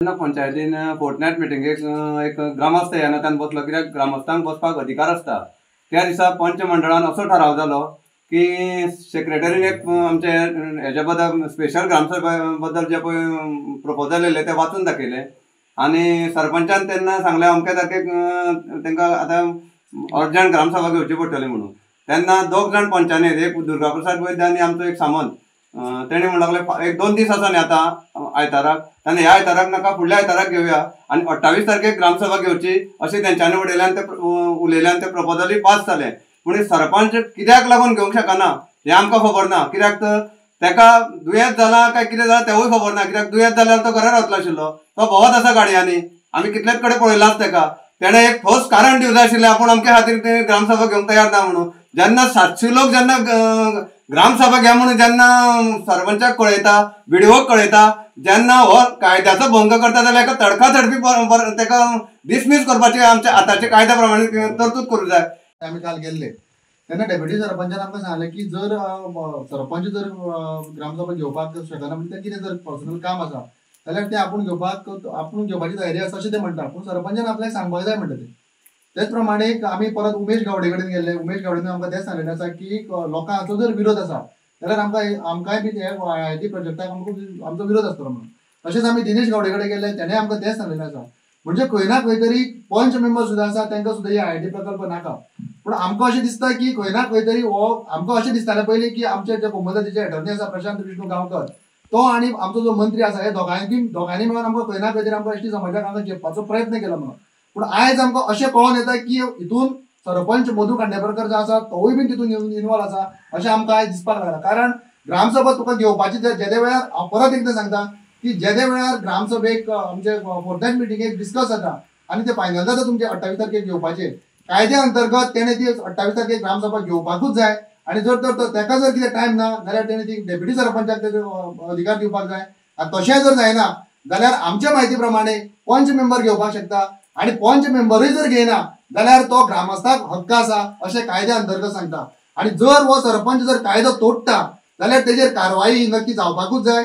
तेन्ना पंचायतीन फोर्टनायट मिटिंगेक एक ग्रामस्थ ह्या नात्यान बसलो, कित्याक ग्रामस्थांक बसपाक अधिकार आसता. त्या दिसा पंच मंडळान असो ठराव जालो की सेक्रेटरीन एक आमचे हेज्या बद्दल स्पेशल ग्रामसभा बद्दल जे पळय प्रपोजल येयलें तें वाचून दाखयलें आनी सरपंचान तेन्ना सांगलें अमके तारखेक तांकां आतां अर्जंट ग्रामसभा घेवची पडटली म्हणून. तेन्ना दोग जाण पंचांनी, एक दुर्गाप्रसाद वैद्य आनी आमचो एक सामंत, तेणी म्हणूंक लागले एक दोन दीस आसा न्ही आतां आयताराक, तेन्ना ह्या आयताराक नाका फुडल्या आयताराक घेवया आनी 28 तारखेक ग्रामसभा घेवची अशें तेंच्यांनी उडयलें आनी ते उलयलें आनी ते प्रपोजलूय पास जालें. पूण सरपंच कित्याक लागून घेवंक शकना हें आमकां खबर ना, कित्याक तर तेका दुयेंत जालां काय कितें जालां तेवूय खबर ना, कित्याक दुयेंत जाल्यार तो घरा रावतलो आशिल्लो, तो भोंवत आसा गाडयांनी, आमी कितलेच कडेन पळयलाच तेका. तेणें एक ठोस कारण दिवंक जाय आशिल्लें आपूण अमके खातीर ते ग्रामसभा घेवंक तयार ना म्हणून. जेन्ना 700 लोक जेन्ना ग्रामसभा घे म्हणून जेन्ना सरपंचाक कळयता, बीडीओक कळयता, जेन्ना हो कायद्याचो भंग करता जाल्यार एका तडका तडफी तेका डिसमीस करपाची आमच्या आतांच्या कायद्या प्रमाणे तरतूद करूंक जाय. आमी काल गेल्ले तेन्ना डेप्युटी सरपंचान आमकां सांगलें की जर सरपंच जर ग्रामसभा घेवपाक शकना म्हणजे कितें जर पर्सनल काम आसा जाल्यार तें आपूण घेवपाक आपूण घेवपाची तयारी आसा अशें ते म्हणटा, पूण सरपंचान आपल्याक सांगपाक जाय म्हणटा ते. तेच प्रमाणे आमी परत उमेश गावडे कडेन गेल्ले, उमेश गावडेन आमकां तेंच सांगलेलें आसा की लोकांचो जर विरोध आसा जाल्यार आमकां आमकांय बी हे आयआयटी प्रोजेक्टाक आमकां आमचो विरोध आसतलो म्हणून. तशेंच आमी दिनेश गावडे कडेन गेल्ले, तेणें आमकां तेंच सांगलेलें आसा. म्हणजे खंय ना खंय तरी पंच मेंबर सुद्दां आसा तांकां सुद्दां ही आयआयटी प्रकल्प नाका. पूण आमकां अशें दिसता की खंय ना खंय तरी हो आमकां अशें दिसतालें पयलीं की आमचे जे कोमजातीचे एटर्नी आसा प्रशांत विष्णू गांवकर तो आनी आमचो जो मंत्री आसा हे दोगांयनी मेळून आमकां खंय ना खंय तरी आमकां एसटी समाजाक आमकां चेपपाचो प्रयत्न केलो म्हणून. पूण आयज आमकां अशें कळोन येता की हितून सरपंच मधू खांडेपारकर जो आसा तोवूय बीन तितून इनवॉल्व आसा अशें आमकां आयज दिसपाक लागलां. कारण ग्रामसभा तुका घेवपाची जेदे वेळार हांव परत एकदां सांगता की जेदे वेळार ग्रामसभेक आमचे फोर्टनायट मिटिंगेक डिस्कस जाता आनी ते फायनल जाता तुमचे 28 तारखेक घेवपाचे, कायद्या अंतर्गत तेणें ती 28 तारखेक ग्रामसभा घेवपाकूच जाय आनी जर तर ताका जर कितें टायम ना जाल्यार तेणें ती डेप्युटी सरपंचाक तेजो अधिकार दिवपाक जाय. आनी तशें जर जायना जाल्यार आमच्या म्हायती प्रमाणे पंच मेंबर घेवपाक शकता आनी पंच मेंबरूय जर घेयना जाल्यार तो ग्रामस्थाक हक्क आसा अशें कायद्या अंतर्गत सांगता. आनी जर हो सरपंच जर कायदो तोडटा जाल्यार तेजेर कारवाई नक्की जावपाकूच जाय.